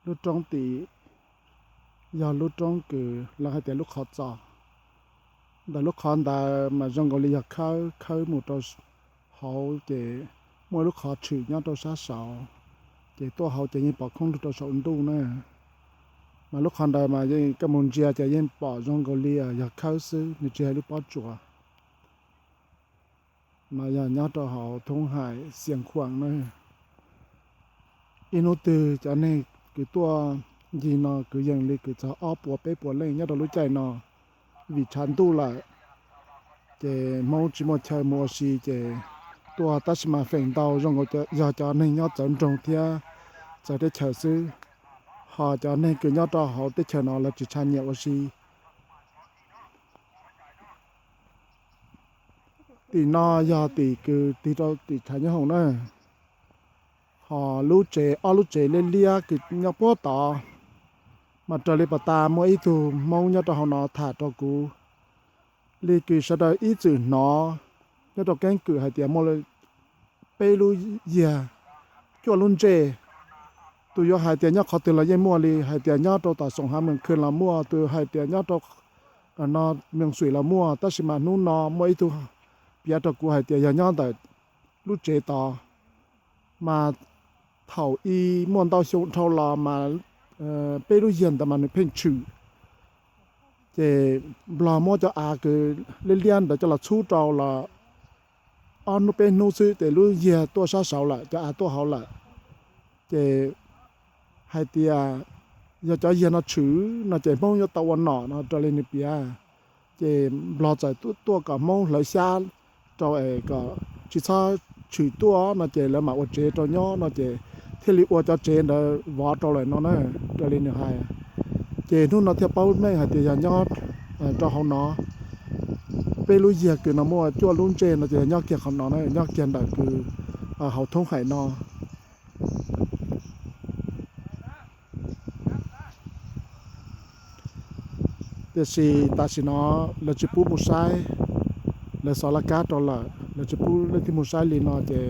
Lub roob tim yog lub roob kws lawv hais tias lub qhov txos. Ntawm lub qhov ntawd mas zoo nkaus li yog khawb, khawb mus rau hauv ces muaj lub qhov tshwm nyob rau sab saud, ces tuaj hauv ces yeej pom khoob lug rau saum ntuj na. Mas lub qhov ntawd mas yeej koj mus ntsia ces yeej pom zoo nkaus li yog khawb xwb, nws tsis hais lub pob tsuas. Mas yog nyob rau hauv thoob hais Xiav Khuam na. Ib hnub twg cov neeg kws tuaj ncig no kwv yees li kws txog ob puas peb puas leej nyob rau lub caij no, vim tshav ntuj lawm, ces Hmoob tsis muaj chaw mus ua si ces tuaj tab sis mas feem ntau zoo nkaus yog cov neeg nyob txawv nroog thiab txawv teb chaws xwb, ho cov neeg kws nyob rau hauv teb chaws no lawv tsis tshua nyiam ua si. Tim no yog tim kws tig rau tim tshav nyob hoom na. Ho lub tsev, ob lub tsev liab liab kws nyob puag tod, mas raws li pas tas muaj ib tug Hmoob nyob rau hauv no tham rau kuv, li kws sawv daws ib txwm hnov nyob rau keeb kwm hais tias muaj peb lub yiag cuaj lub ntsej. Tus yuav hais tias nyob qhov twg los yeej muaj li, hais tias nyob rau tom Xoom Hav Mees Khw los muaj, tus hais tias nyob rau no Mees Xuim los muaj, tab sis mas hnub no muaj ib tug piav rau kuv hais tias yog nyob ntawm lub tsev tod. Mas thaum ub muaj ntau xyoo dhau los mas peb lub yiag ntawd mas nws pheej tshwm, ces Nplog muab cov av kws liab liab ntawd coj los txhub rau los ob hnub peb hnub xwb ces lub yiag tuaj sab saud lawm, cov av tuaj hauv lawm. Ces hais tias yog cov yiag no tshwm no ces Hmoob yuav tau ua nom no raws li nws piav. Ces Nplog txawm tuaj kom Hmoob hlawv xyab rau es kom tsis txhob tshwm tuaj no ces lawv mam ua tsev rau nyob no ces thiaj li ua cov tsev ntawd vov rau lawm no na, raws li nws hais. Ces hnub no thiaj paub meej hais tias yog nyob rau hauv no, peb lub yiag kws no muaj cuaj lub ntsej no ces yog nyob kiag qhov no na, nyob kiag ntawm kws hauv thoob hais no. Tiam sis tam sim no lawv tsis pub mus saib, lawv xov laj kab rau lawm, lawv tsis pub leej twg mus saib li no ces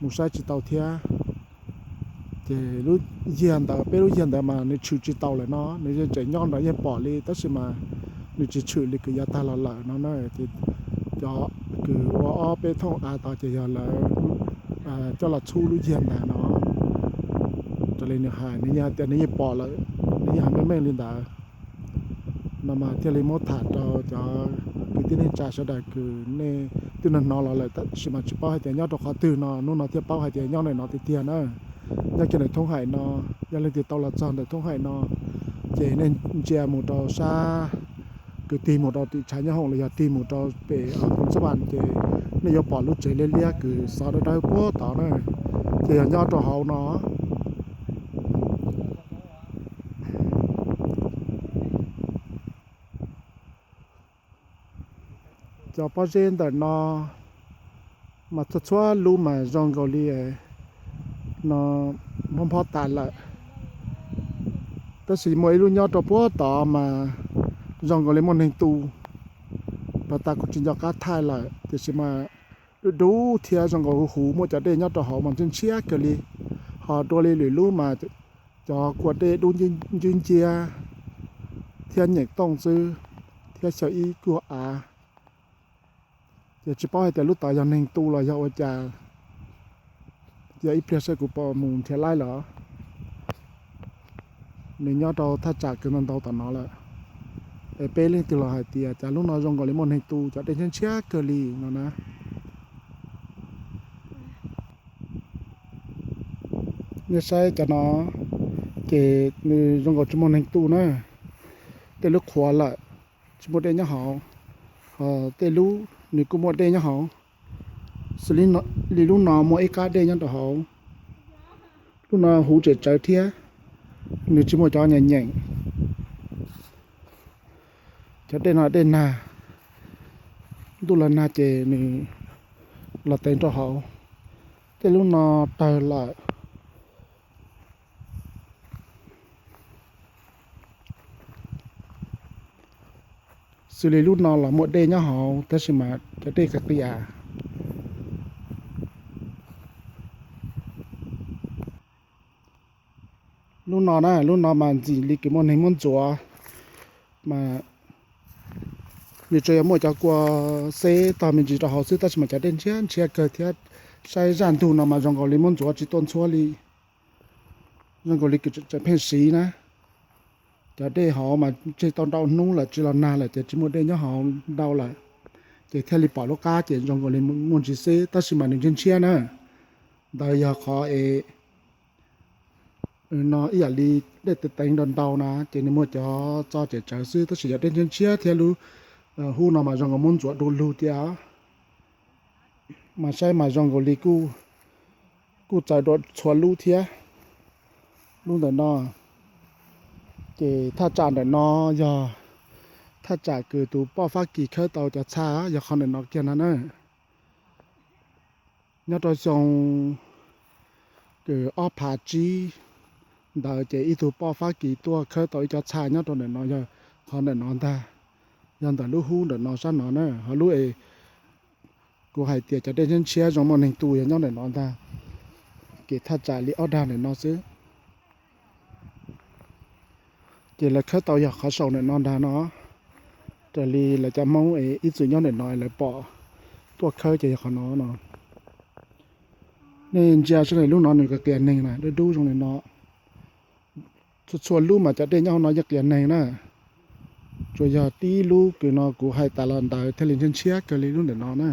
mus saib tsis tau thiab. Ces lub yiag ntawd, peb lub yiag ntawd mas nws tshwm tsis tau lawm no, nws yeej tseem nyob ntawd yeej pom li tab sis mas nws tsis tshwm li kws yav tag los lawm no na. Ces cov kws ua ob peb thooj av tod ces yog lawv coj los txhub lub yiag ntawd no. Raws li nws hais, nws yeej hais tias nws yeej pom lawm, nws yeej hais meej meej li ntawd. No mas thiaj li muab tham rau cov kwv tij neej tsa sawv daws kws nej twb hnov los lawm tab sis mas tsis paub hais tias nyob rau qhov twg no, hnub no thiaj paub hais tias nyob ntawm no tiag tiag na. Nyob kiag ntawm thoob hais no, yog leej twg tau los txog ntawm thoob hais no, ces nej ntsia mus rau sab, kws tig mus rau tim tshav nyob hoom los yog tig mus rau pem Koob Xab Vas ces nej yuav pom lub tsev liab liab kws xov dawb dawb puag tod na, ces yog nyob rau hauv no. Cov pob zeb ntawm no mas txhua txhua lub mas zoo nkaus li no nphob nphob tas lawm, tab sis muaj ib lub nyob rau puag tod mas zoo nkaus li muaj neeg tu. Pas tas kuv tsis nco qab thaij lawm tiam sis mas dub dub thiab zoo nkaus huv huv, muaj cov dej nyob rau hauv mas ntshiab ntshiab kawg li. Ho dua li lwm lub mas cov kua dej dub nciab nciab thiab nyeem tooj xwb, thiab xyaw ib kuag av. Ces tsis paub hais tias lub tod yog neeg tu los yog ua cas. Yog ib pliag saib kuv puas mus nrhiav laib los. Nws nyob rau thaj tsam kws ntau ntau tom no lawm. Es peb leej twg los hais tias cas lub no zoo nkaus li muaj neeg tu, cov dej ntshiab ntshiab kawg li no na. Nej saib cov no, ces nws zoo nkaus tsis muaj neeg tu na. Tej lub qhuav lawm, tsis muaj dej nyob hauv. Ho tej lub nws kuj muaj dej nyob hauv, xws li lub no muaj ib qab dej nyob rau hauv. Lub no huv tsem tsawv thiab, nws tsis muaj cov nyeem nyeem. Cov dej no dej nag, ntuj los nag ces nws los tev rau hauv. Tej lub no tawg lawm. Xws li lub no los muaj dej nyob hauv tab sis mas cov dej qis qias. Lub no na, lub no mas ntxim li kws muaj neeg muab ntxuav, mas nws tsuas yog muaj cov kua xeb tog me ntsis rau hauv xwb, tab sis mas cov dej ntshiab ntshiab kawg thiab. Saib zaj ntug no mas zoo nkaus li muab ntxuav tsis tuaj ntxhuab li, zoo nkaus li kws tseem pheej siv na. Cov dej hauv mas tseg tau ntau hnub lawm tsis los nag lawm ces tsis muaj dej nyob hauv ntau lawm, ces thiaj li pom lub qab ces zoo nkaus li muaj ntsis xeb, tab sis mas nws ntshiab ntshiab na. Ntawd yog qhov es no ib yam li dej teev teev ntau ntau na, ces nws muaj cov txo tsem tsawv xwb, tab sis cov dej ntshiab ntshiab thiab lub hub no mas zoo nkaus muab ntxuav du lug tiag. Mas saib mas zoo nkaus li kuj txawv dua txhua lub thiab. Lub ntawm no, ces thaj tsam ntawm no yog thaj tsam kws tus poj Fab Kis khawb tau cov txha, yog qhov ntawm no kiag no na. Nyob rau xyoo kws ob phav tsib ntawd ces ib tug poj Fab Kis tuaj khawb tau ib co txha nyob rau ntawm no, yog qhov ntawm no ntag. Yog ntawm lub hub ntawm no sab no na, ho lub es kuv hais tias cov dej ntshiab ntshiab zoo muaj neeg tu yog nyob ntawm no ntag. Kev thaj tsam li ob dag ntawm no xwb. Ces lawv khawb tau yog qhov saum ntawm no ntag no. Raws li lawv cov Hmoob es ib txwm nyob ntawm no lawv pom tuaj khawb ces yog qhov no no. Nej ntsia saib, lub no nws qias neeg na, dub dub zoo li no. Txhua txhua lub mas cov dej nyob hauv no yeej qias neeg na. Tsuas yog tib lub kws no kuv hais tas los ntawd thiaj li ntshiab ntshiab kawg li lub ntawm no na.